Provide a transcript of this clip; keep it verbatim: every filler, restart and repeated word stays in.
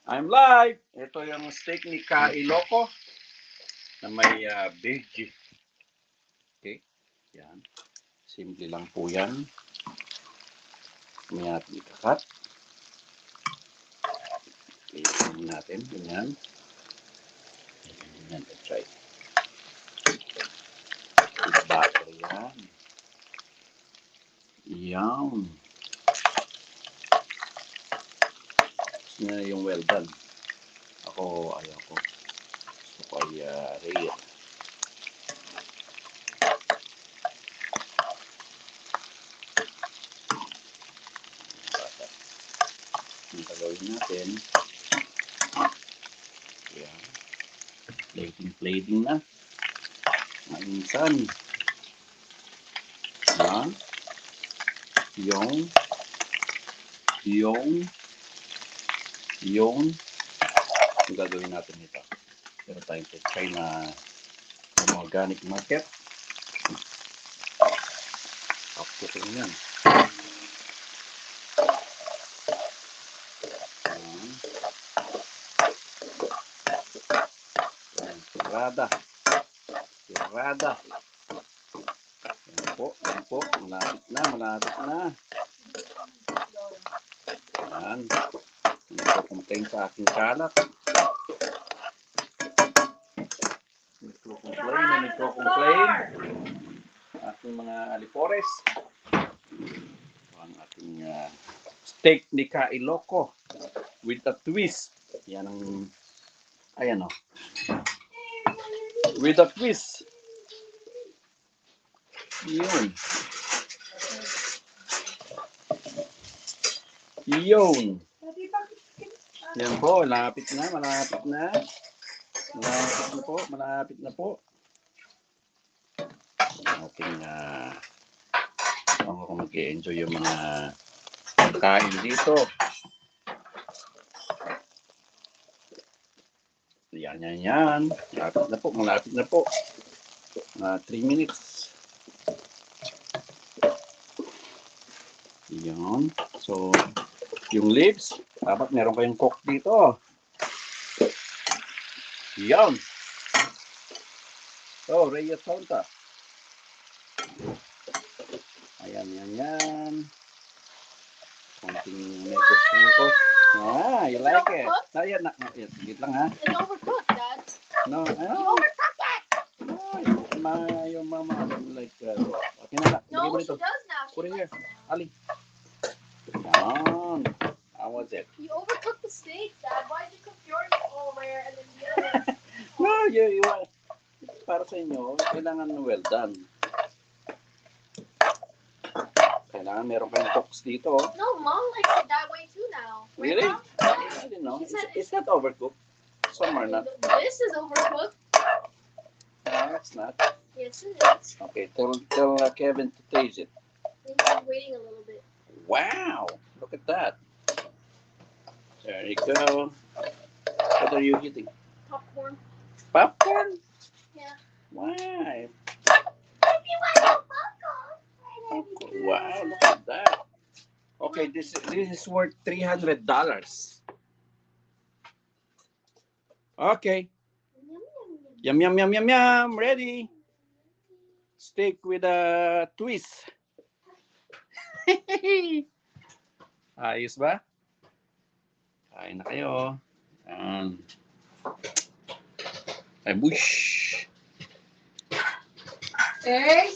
I'm live! Ito yung steak ni Ka Iloko na may ah, veggie. Okay? Yan. Simple lang po yan. May ating ikakat. Okay, natin. Ganyan. Ganyan. That's right. Bago yan. Yan. Gusto niya yung well done. Ako, ayaw ko. Gusto ko ay ah, rare. Ang gagawin natin, yan. Plating, plating na. Minsan. Ha? Yung, yung, yung. Ang gagawin natin ito. Pero tayo po tayo na ng organic market. Ako po yan. Ayan. Ayan. Tirada. Tirada. Ayan po, ayan po. Malapit na, malapit na. Ayan. Nagko-complain sa aking kalat. Nagko-complain na nagko-complain. Aking mga alipores. Ang ating ah, steak ni Ka Iloko with a twist. Yan ang, ayan o. With a twist. Yun. Yun. Yan po, malapit na, malapit na. Malapit na po, malapit na po. Ating, ah, ako kung mag-enjoy yung mga pagkain dito. Yan, yan, yan. Malapit na po, malapit na po. Mga three minutes. Yan. So, yung leaves, dapat meron kayong cook dito. Yan. Oh, Rhea Tonta. Ayan, yan, yan. Konting mekos-mekos. Ah, you like it? Not yet, not, not yet. Wait lang ha. It's overcooked, Dad. No, ah. You overcooked it! No, my, your mama don't like uh, okay na na. Bigay mo No, she dito. Does now. She Put it here. Does now. Ali. Yan. How was it? You overcooked the steak, Dad. Why did you cook yours all rare and then the other one? No, you, you want, para sa inyo, kailangan well done. Kailangan meron kayong cooks dito. Oh. No, Mom likes it that way too now. Right, Really? Mom? I didn't know. She It's, said it's not overcooked. Some are not. This is overcooked. No, it's not. Yes, it is. Okay, tell, tell uh, Kevin to taste it. He's waiting a little bit. Wow! Look at that. There you go. What are you eating? Popcorn. Popcorn? Yeah. Why? If you want some popcorn. Popcorn. Wow, look at that. Okay, this this is worth three hundred dollars. Okay. Yum, yum, yum, yum. Yum, yum, yum, yum, yum. Ready? Steak with a twist. Ayos ba? Kain na kayo. Yan. Ay, bush. There's